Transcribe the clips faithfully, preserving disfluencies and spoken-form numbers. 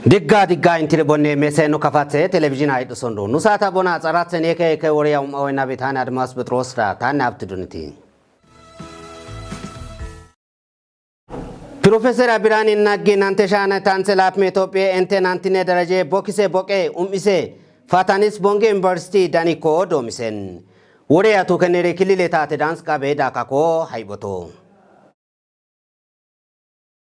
Digga digga intiri bonne meese nu kafatse televizhiin hayidhu sondu nu saata bona tsaratsen yeke yeke woriya um'a woyna bi taani Adimas Phexroos da taani abtiduniti. Pirofesera Biraani Naggi nante shaane tanse laapime Itophiye ente nantine daraje bokise boqe um'ise fatanis Bonge Yuniversiti dani ko doomisen. Wore atu kenere kilile taate dansi qabe daaka ko hayboto.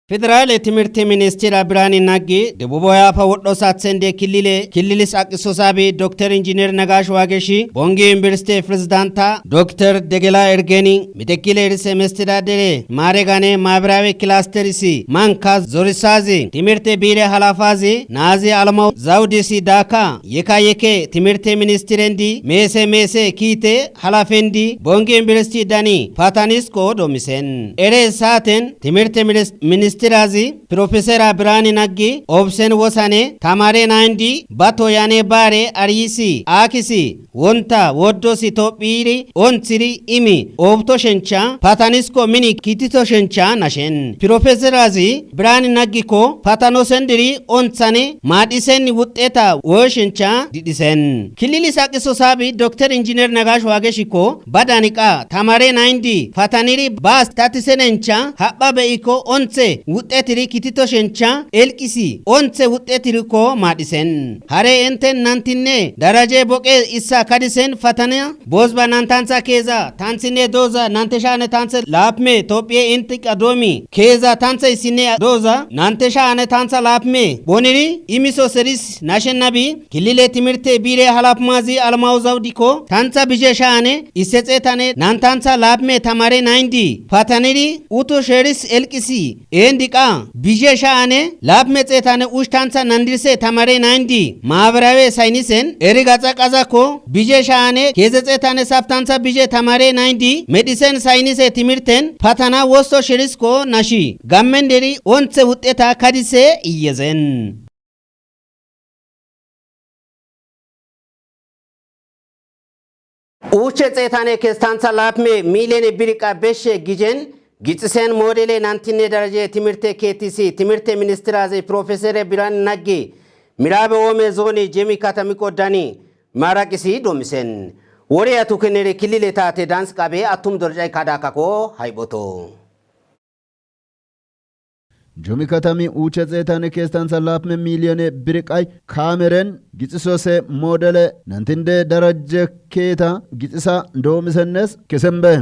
Federaale timirte ministira Biraani Naggi debubo yaafa wodho satsende kilile kililis aqiso saabi Dokter Injiner Nagaash Waageshi Bonge Yuniversiti pirezidaanta Dokter Degela Ergeni Mitikile rise mestedadere maaregane maabiraawe kilasterisi manka zorisazi timirte biire halafaazi naazi Alamaw Zawudisi daaka yeka yeke timirte ministirendi meese meese kiite halafendi Bonge Yuniversiti dani fatanis ko doomisen. Ere saaten timirte minis-, ministirazi Pirofesera Biraani Naggi obsen wosane tamaare nayindi bato yaane baare ariyisi aakisi wonta woddosi Itophiiri ontsiri imi obto shencha fatanisko mini kitito shencha nashen. Pirofeserazi Biraani Naggi ko fatano sendiri ontsane maadhisen wuxxeeta woyo shencha didhisen. Kilili saqiso saabi Dokter Injiner Nagaash Waageshi ko badani qa tamaare nayindi fataniri baas tatise nencha hapha be'i ko ontse wuxxeetiri kitito shencha elqisi ontse wuxxeetiri ko maadhisen. Hare ente nantinne daraje boqe issa kadisen fatana bozba nantansa keeza tansinne dooza nante shaane tanse laapime Itophiye inti qa doomi keeza tanse isinne dooza nante shaane tansa laapime boniri imiso seris nashenna bi kilile timirte biire halafmazi Alamaw Zawudi ko tansa bizhe shaane isse xeetane nantansa laapime tamaare nayindi fataniri uto sheris elqisi Endi qa bizhe sha'ane laapime xeetane ushtansa nandirse tamare nayindi maabiraawe saynisen eri gaxa qazakko bizhe sha'ane keeze xeetane saptansa bizhe tamare nayindi medhisen saynise timirten patana wosto shirisko nashi gammenderi onthe wuxxeta kadise iyezen. Uuche xeetane kestantha laapime miiliyone biri qa beshshe gijen gixisen moodele nantinne daraje timirte keetisi timirte ministirazi pirofesere Birani Naggi miraabe oome zooni jemi katami qoddani maaraqisi domisen. Wore atu kenere kilile taate dansi qabe attum dorjay kadakako hayphoto. Jomi katami uuche xeetane kestantha laapime miiliyone biri qay kaameren gixisose moodele nantinde darajje keeta gixisa doomisennes kesembe.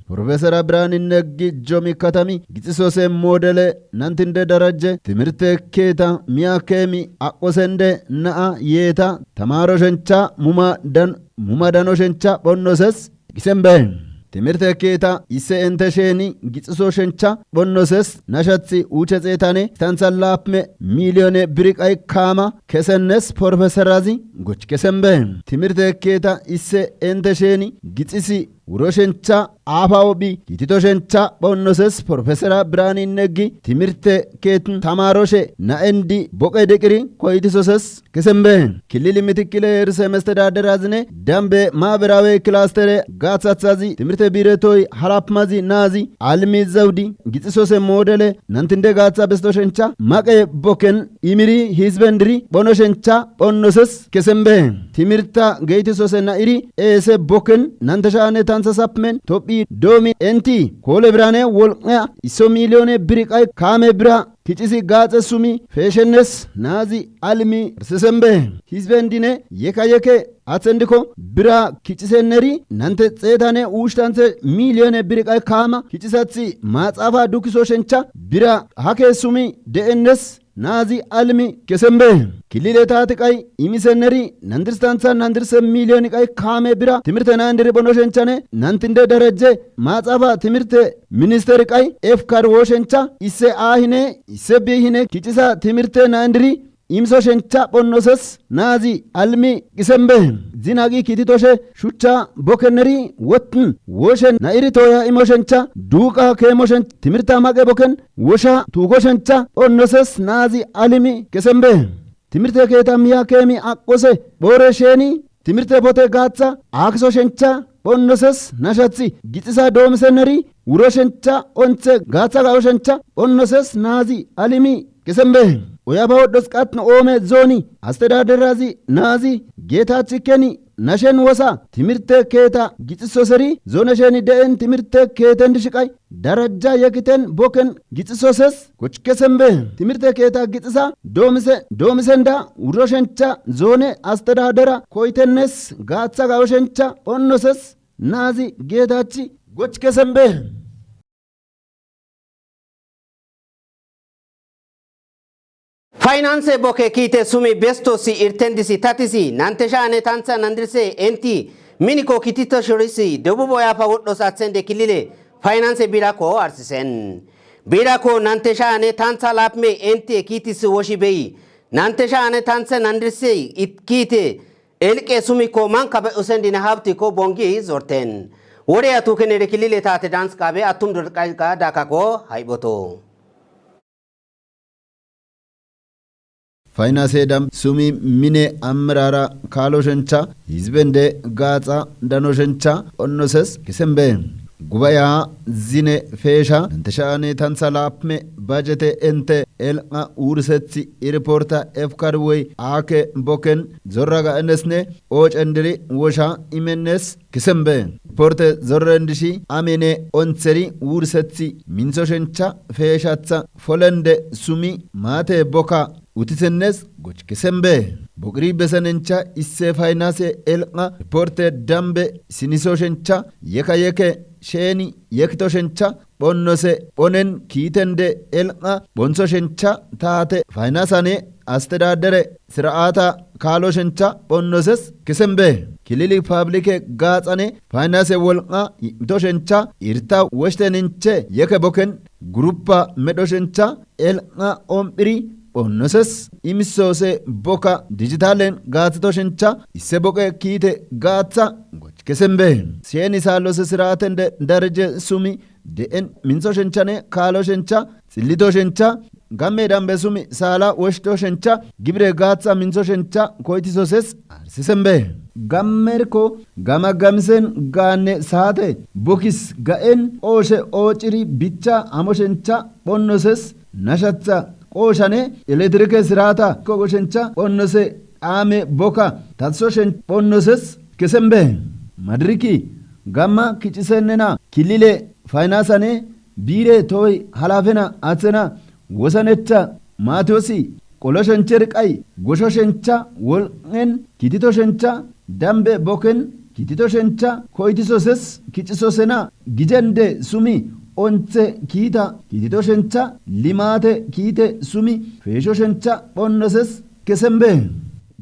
Pirofesera Birani Naggi jomi katami gixisose moodele nantinde darajje timirte keeta miya keemi aqosende na'a yeeta tamaaro shencha muma dan muma dano shencha phonnoses gisembe. Timirte keeta isse ente sheeni gixiso shencha phonnoses nashathi uuche xeetane kestantha laapime miiliyone biri qay kaama kesennes pirofeserazi goch kesembe. Timirte keeta isse ente sheeni gixisi wuro shencha aafa ophi kitito shencha phonnoses pirofesera Birani Naggi timirte keetin tamaaroshe na'endi boqe deqiri koyitisoses kesembe. Kilili mitikkile rise mestedaderazinne dambe maaberaawe kilastere gaathathazi timirte biiretoy halapmazi naazi Alimi Zawudi gixisose moodele nantinde gaatha besto shencha maqe boken imiri hizbendiri phono shencha phonnoses kesembe. Timirta geytisose na'iri eese boken nante sha'ane tantha sapmen tophi doomi enti koole birane wolqeya isso miiliyone biri qay kaame bira kicisi gaaxe sumi feeshennes naazi Alimi ersesembe. Hizbendine yeka yeke atsendikko bira kicisenneri nante xeetane uushshanthe miiliyone biri qay kaama kicisathi maaxaafa dukkiso shencha bira hake sumi de'ennes naazi Alimi kesembe. Kilile taati qay imisenneri nandirstantha nandirse miiliyoni qay kaame bira timirte na'endiri phono shenchane nantinde darajje maaxaafa timirte ministeri qay efkar woo shencha isse aahine isse biihine kicisa timirte na'endiri imiso shencha phonnoses naazi Alimi gisembe. Zina gi kititoshe shuchcha bokkenneri wottin wooshe na'iri tooya imo shencha duuqa keemo shencha timirta maqe bokken wosha tuuko shencha phonnoses naazi Alimi kesembe. Timirte keeta miya keemi aqqose phoore sheeni timirte bote gaatha aakiso shencha phonnoses nashathi gixisa doomisenneri wuro shencha onthe gaatha ga'o shencha phonnoses naazi Alimi kesembe. Oyaapa wodhdhos qattin oome zooni astedaderazi naazi geetaachi keni nashen wosa timirtte keeta gixissoseri zoonesheeni de'en timirtte keeten dishi qay darajja yekiten boken gixisoses goch kesembe. Timirtte keeta gixisa doomise doomisenda wuroshencha zoone astedadera koytennes gaaththa gawoshencha phonnoses naazi geetaachi goch kesembe. Faynanse boke kiite sumi bestoosi irtendisi tatisi nantesha ane tantsa nandirse enti miniko kitito shorisi debubo yapa wodhos atsende kilile faynanse birako arsisen. Birako nantesha ane tantsa lapme enti kiitisi woshi beyi nantesha ane tantsa nandirse it kiite elqe sumiko mankabe usendine habtiko bongi zorten. Wore atu kenere kilile tate danskabe atum dorqayqa dakako hayboto. Faynase dam sumi mine amrara kaaloshencha hizbende gaaxa danoshencha phonnoses kesembe. Gubaya zine feesha nantesha ane tantsa lapme bajete ente elqa wursethi irporta efkar wey ake boken zorra ga'enesne ocendiri wosha imennes kesembe. Porte zorrendishi amene ontseri wursethi minsoshencha feeshatha folende sumi maate boka utisennes goch kesembe. Boqiri besenencha isse faynase elqa porte dambe sinisoshencha yeka yeke sheeni yekitoshencha phonnose phonen kiitende elqa phonsoshencha taate faynasane astedadere sira'ata kaaloshencha phonnoses kesembe. Kilili pablike gaaxane faynase wolqa itoshencha irta woshteninche yeke boken gurupa medhoshencha elqa omphiri phonnoses imisose boka dijitalen gaatitoshencha isse boqe kiite gaatha goch kesembe. Sheeni saalose sira'atende dareje sumi de'en minsoshenchane kaaloshencha xillitoshencha gamme dambe sumi saala woshtoshencha gibire gaatha minsoshencha koytisoses arsisembe. Gammerko gama gamisen gaanne saate bokis ga'en qooshe oociri bicha amoshencha phonnoses nashatha qooshane eletirike sirata kogoshencha phonnose dhaame boka tatsoshen phonnoses kesembe. Madiriki gamma kicisennena kilile faynasane biire toy halafena athena wosanecha maatiyoosi qoloshencher qay goshoshencha wolqen kititoshencha dambe boken kititoshencha koytisoses kicisosena gijende sumi onthe kiita kititoshencha limaate kiite sumi feeshoshencha phonnoses kesembe.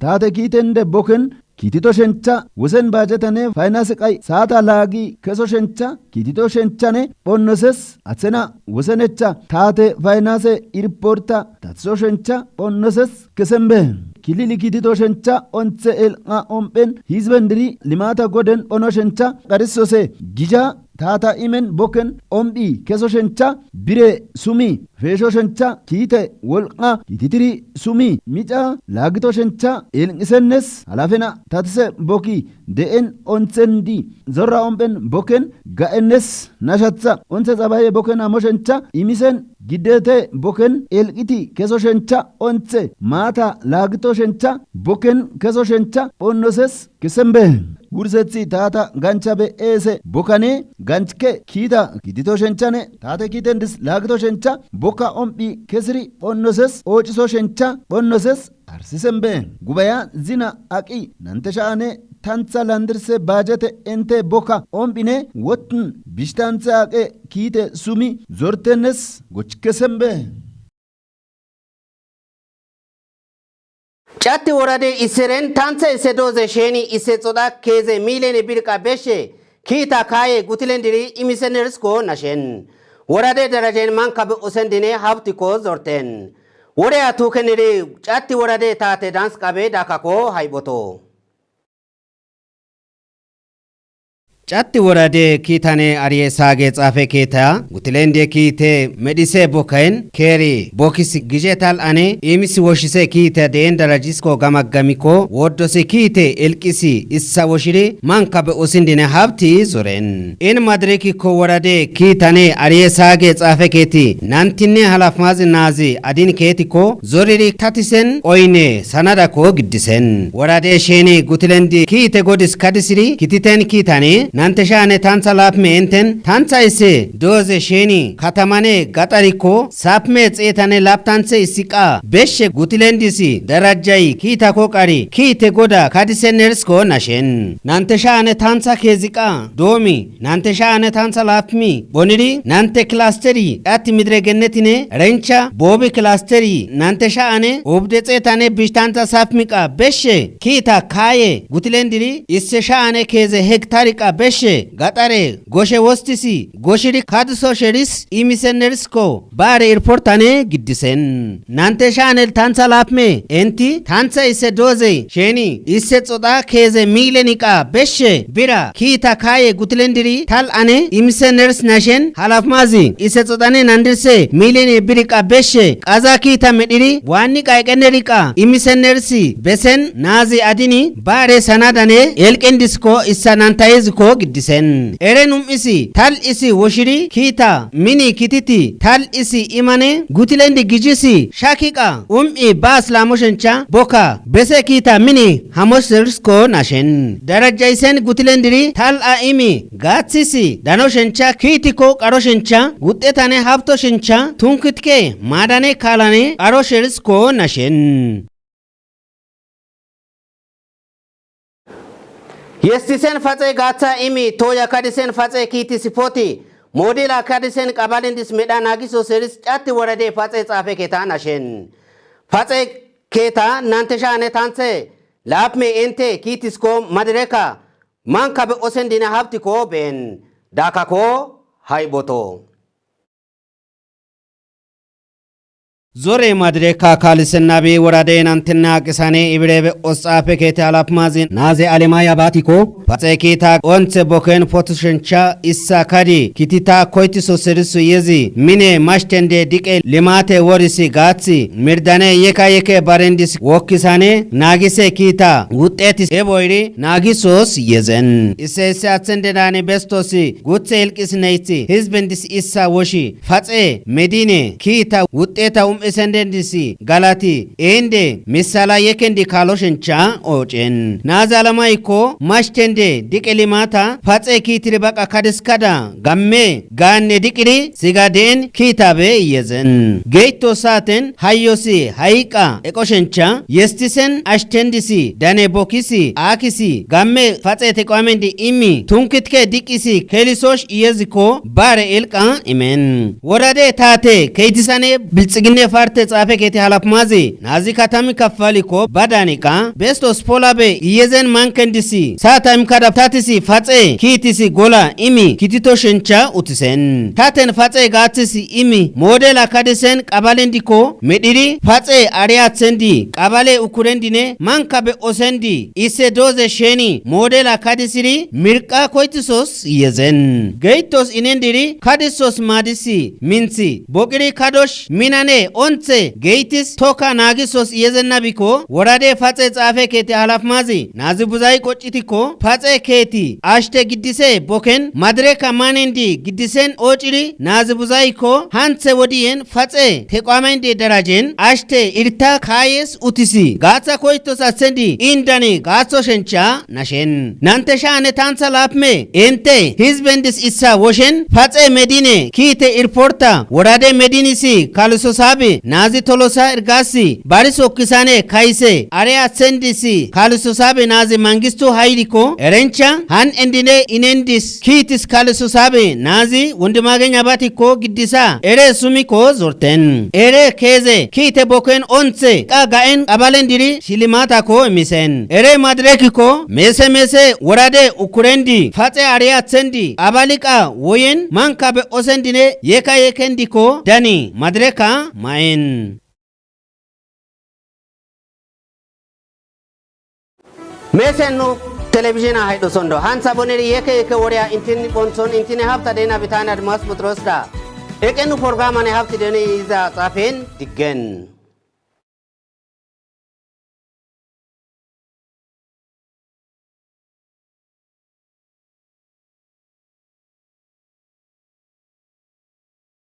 Taate kiitende boken kititoshencha wosen bajetane faynase qay saata laagi kesoshencha kititoshenchane phonnoses athena wosenecha taate faynase irporta tatsoshencha phonnoses kesembe. Kilili kititoshencha onthe elqa omphen hizbendiri limaata goden phonoshencha qarisose gija taata imen boken omphi kesoshencha bire sumi feeshoshencha kiite wolqa kititiri sumi mica laagitoshencha elqisennes halafena tatise bokki de'en onthendi zorra omphen boken ga'ennes nashatha onthe xabaye boken amoshencha imisen gidete boken elqiti kesoshencha onthe maata laagitoshencha boken kesoshencha phonnoses kesembe. Wursethi taata ganchabe eese bokkane ganchke kiita kititoshenchane taate kiitendis laagitoshencha bokka omphi kesiri phonnoses oocisoshencha phonnoses arsisembe. Gubaya zina aqi nantesha ane tantha landirse bajete ente bokka omphine wottin bishtanthe aqe kiite sumi zortennes goch kesembe. Catti worade isseren tanthe isse doze sheni isse xoda keze milene birqa beshe kiita kaye gutilendiri imisenerisko nashen. Worade darajen mankabe usendine habtiko zorten. Wore atu keniri catti worade taate danskabe dakako hayboto. Catti worade kiitane ariye saage xaafe keeta gutilendi kiite medhise bokayen keeri bokis gizhe tal ane imis woshise kiita de'en darajisko gamaggamiko woddosi kiite elqisi issa woshiri manka be'osindine habti zoren. In madirikiko worade kiitane ariye saage xaafe keeti nantinne halafmazi naazi adin keetiko zoriri tatisen oyne sanadako giddisen. Worade sheeni gutilendi kiite godis kadisiri kititen kiitane nante sha'ane tantsa laapme enten tantsa ise dooze sheeni katamane gaxariko saapme xeetane laaptantse isiqa beshshe gutilendisi darajjay kiitako qari kiite goda kadisenerisko nashen. Nante sha'ane tantsa keeziqa doomi nante sha'ane tantsa laapmi phoniri nante kilasteri atti midire gennetine rencha boobi kilasteri nante sha'ane ubde xeetane bishtanta saapmiqa beshshe kiita kaaye gutilendiri isse sha'ane keeze hektariqa beshshe gaxare goshe wostisi goshiri kadisosheris imisenerisko baare irportane giddisen. Nante sha'ane tantsa laapme enti tantsa isse dooze sheeni isse xoxa keeze miileniqa beshshe bira kiita kaaye gutilendiri tal ane imiseneris nashen halafmazi isse xoxane nandirse miilene biriqa beshshe qaza kiita medhiri waanniqa eqeneriqa imisenerisi besen naazi adini baare sanadane elqendisko issa nantayeziko giddisen. Ere num'isi tal isi woshiri kiita mini kititi tal isi imane gutilendi gijisi shakiqa um'i baas laamoshencha boka bese kiita mini hamoserisko nashen. Darajjayisen gutilendiri tal a imi gaatsisi danoshencha kiitiko qaroshencha wuxxetane habtoshencha tunkitike maadane kaalane qarosherisko nashen. Yestisen faxe gaatsa imi tooya kadisen faxe kiitisi poti moodela kadisen qabalendis medha naagiso seris catti worade faxe xaafe keeta nashen. Faxe keeta nante sha'ane tantse laapme ente kiitisko madireka manka be'osendine habtiko be'en. Daakako hayboto. Zore madireka kaalisennabi worade nantinna qisane ibire be'os xaafe keete halafmazi naaze alemaya baatiko faxe kiita ontse boken potushencha issa kadi kitita koytiso serisu yezi mine mashtende diqe limate worisi gaatsi mirdane yeka yeke barendis wokkisane naagise kiita wuxxetis eboyri naagisos yezen. Isse isse atsende daani bestosi gutse ilqis neytsi hizbendis issa woshi faxe medine kiita wuxxeta um'isendendisi galati ende misala yekendi kaaloshencha oocen. Naazi alamayiko mashtende diqe limata faxe kiitiri baqa kadiskada gamme gaanne diqiri siga de'en kiitabe iyezen. Geyto saaten hayyosi hayiqa eqoshencha yestisen ashtendisi dane bokkisi aakisi gamme faxe teqoamendi imi tunkitike diqisi keelisosh iyeziko baare ilqa imen. Worade taate keytisane bilxiginne parte xaafe keete halafmazi naazi katami kafaliko badaniqa bestos polabe iyezen mankendisi saata imkada tatisi faxe kiitisi gola imi kititoshencha utisen. Taten faxe gaatsisi imi moodela kadisen qabalendiko medhiri faxe ariyatsendi qabale ukurendine manka be'osendi isse dooze sheeni moodela kadisiri mirqa koytisos iyezen. Geytos inendiri kadisos maadisi mintsi boqiri kadosh minane ontse geytis toka naagisos iyezennabiko worade faxe xaafe keete halafmazi naazi buzay qoccitiko faxe keeti ashte giddise boken madireka maanendi giddisen oociri naazi buzayiko hantse wodiyen faxe teqoamendi darajen ashte irta kaayes utisi gaatsa koytos atsendi indani gaatsoshencha nashen. Nante sha'ane tantsa laapme ente hizbendis issa woshen faxe medine kiite irporta worade medinisi kaaliso saabe naazi tolosa irgaasi baris okkisane kayise are atsendisi kaaliso saabe naazi mangistu hayidiko erencha han endine inendis kiitis kaaliso saabe naazi wondimagenya batikko giddisa ere sumiko zorten. Ere keeze kiite boken ontse qa ga'en qabalendiri shilimaatako imisen. Ere madirekiko meese meese worade ukurendi faxe ariyatsendi qabaliqa woyen manka be'osendine yeka yekendiko dani madireka ma'en. Meesen nu Telebizin ahay du sondo. Hansa boneri yeke yeke woreya intin bonson intin ne hapta dena bitana dimas butrosda. Eke nu porgama ne hapti dene iza tsafen diggen.